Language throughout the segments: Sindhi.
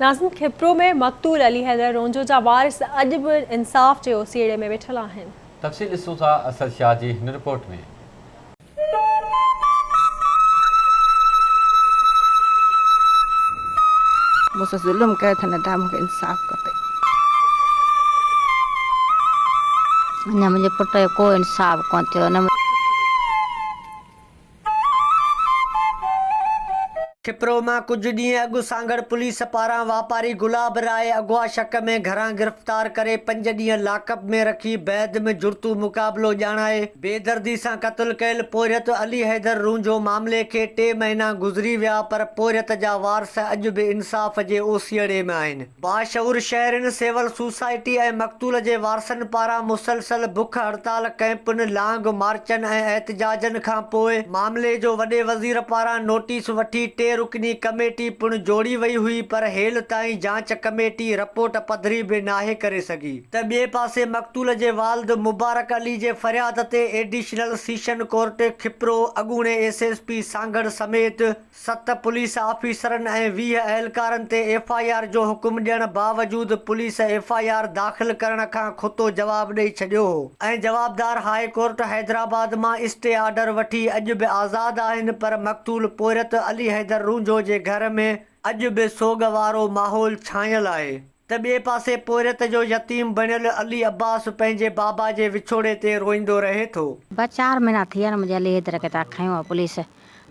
ناظم کپرو ۾ مقتول علي حيدر رونجهو جا وارث اڄ به انصاف جي اوسيئڙي ۾ ويٺل آهن. تفصيل ڏسون ٿا اسد شاهه جي هن رپورٽ ۾. مون سان ظلم ڪيو اٿن ادا مون کي انصاف کپي. اڃا منهنجي پٽ جو ڪو انصاف ڪونه ٿيو نه. کپرو مان ڪجهه ڏينهن اڳ سانگهڙ پوليس پاران واپاري گلاب راء اغوا شڪ ۾ گهران گرفتار ڪري پنج ڏينهن لاڪ اپ ۾ رکي بعد ۾ جڙتو مقابلو ڄاڻائي بيدردي سان قتل ڪيل پورهيت علي حيدر رونجهو معاملي کي ٽي مهينا گذري ويا پر پورهيت جا وارث اڄ به انصاف جي اوسيئڙي ۾ آهن. باشعور شهرين، سول سوسائٽي ۽ مقتول جي وارثن پاران مسلسل بک هڙتال، ڪئمپن، لانگ مارچن ۽ احتجاجن کان پوء معاملي جو وڏي وزير پاران نوٽيس وٺي ٽي رڪني ڪميٽي پڻ جوڙي وئي هئي پر هيل تائين جاچ ڪميٽي رپورٽ پڌري به ناهي ڪري سگهي ته ٻئي پاسي مقتول جي والد مبارڪ علي جي فرياد تي ايڊيشنل سيشن ڪورٽ کپرو اڳوڻي ايس ايس پي سانگهڙ سميت ست پوليس آفيسرن ۽ 20 اهلڪارن تي ايف I R جو حڪم ڏيڻ باوجود پوليس ايف I R داخل ڪرڻ کان کتو جواب ڏئي ڇڏيو هو ۽ جوابدار هاء ڪورٽ حيدرآباد مان اسٽي آرڊر وٺي اڄ به آزاد آهن پر مقتول پورهيت علي حيدر رونجهو جي گهر ۾ اڄ به سوڳ وارو ماحول ڇانيل آهي ته ٻئي پاسي پورهيت جو يتيم بڻيل علي عباس پنهنجي بابا جي وڇوڙي تي روئيندو رهي ٿو. ٻه چار مهينا ٿي ويا آهن منهنجي علي حيدر کي ته کنيو آهي پوليس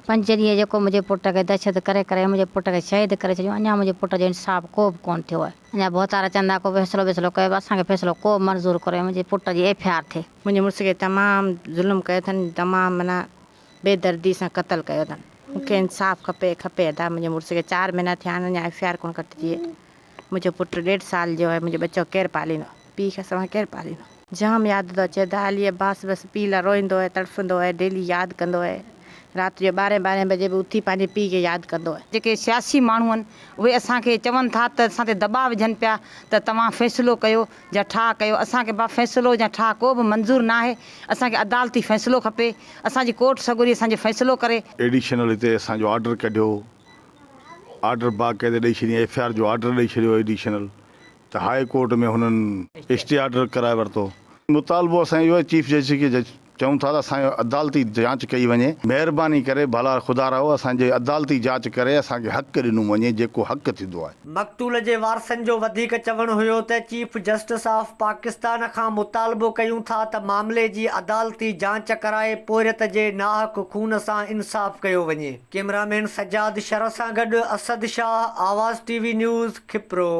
پنج ڏينهن جيڪو منهنجي پٽ کي دهشت ڪري ڪري منهنجي پٽ کي شهيد ڪري ڇڏيو اڃا منهنجي پٽ جو انصاف ڪو به ڪونه ٿيو آهي اڃا ڀوتار چوندا ڪو فيصلو ويصلو ڪيو اسان کي فيصلو ڪو به منظور ڪريو منهنجي پٽ جي ايف I R ٿئي. منهنجي مڙس کي تمام ظلم ڪيو اٿن تمام معنيٰ بي دردي سان قتل ڪيو اٿن مون کي انصاف کپي کپي ادا منهنجي مڙس کي چار مهينا ٿيا آهن اڃا ايف I R ڪونه ڪٽجي آهي منهنجو پٽ ڏيڍ سال جو آهي منهنجو ٻچو ڪير پاليندو پيء کان سواء ڪير پاليندو. جام ياد ٿو اچي ادا علي عباس بس پيء لاء روئيندو آهي تڙڦندو آهي ڊيلي ياد ڪندو آهي رات جو ٻارهين ٻارهين بجي به اٿي پنهنجي پيء کي ياد ڪندو آهي. جيڪي سياسي ماڻهو آهن اهي اسان کي چون ٿا ته اسان تي دٻاء وجهن پيا ته توهان فيصلو ڪيو يا ٺاهه ڪيو اسان کي با فيصلو يا ٺاهه ڪو به منظور ناهي اسان کي عدالتي فيصلو کپي اسان جي ڪورٽ سڳوري اسان جو فيصلو ڪري. ايڊيشنل هتي اسان جو آرڊر ڪڍيو آرڊر باقاعده ڏئي ڇڏيائين ايف I R جو آرڊر ڏئي ڇڏيو ايڊيشنل ته هاء ڪورٽ ۾ هنن اسٽي آرڊر ڪرائي ورتو. مطالبو اسان جو اهو آهي چيف جسٽس کي چئون ٿا ته اسان جو عدالتي جاچ ڪئي وڃي مهرباني ڪري ڀلا خدا راهو اسان جي عدالتي جاچ ڪري اسان کي حق ڏنو وڃي جيڪو حق ٿيندو آهي. مقتول جي وارثن جو وڌيڪ چوڻ هيو ته چيف جسٽس آف پاڪستان کان مطالبو ڪيون ٿا ته معاملي جي عدالتي جاچ ڪرائي پورهيت جي ناحق خون سان انصاف ڪيو وڃي. ڪئميرا مين سجاد شر سان گڏ Asad Shah, Awaz T V news, Khipro.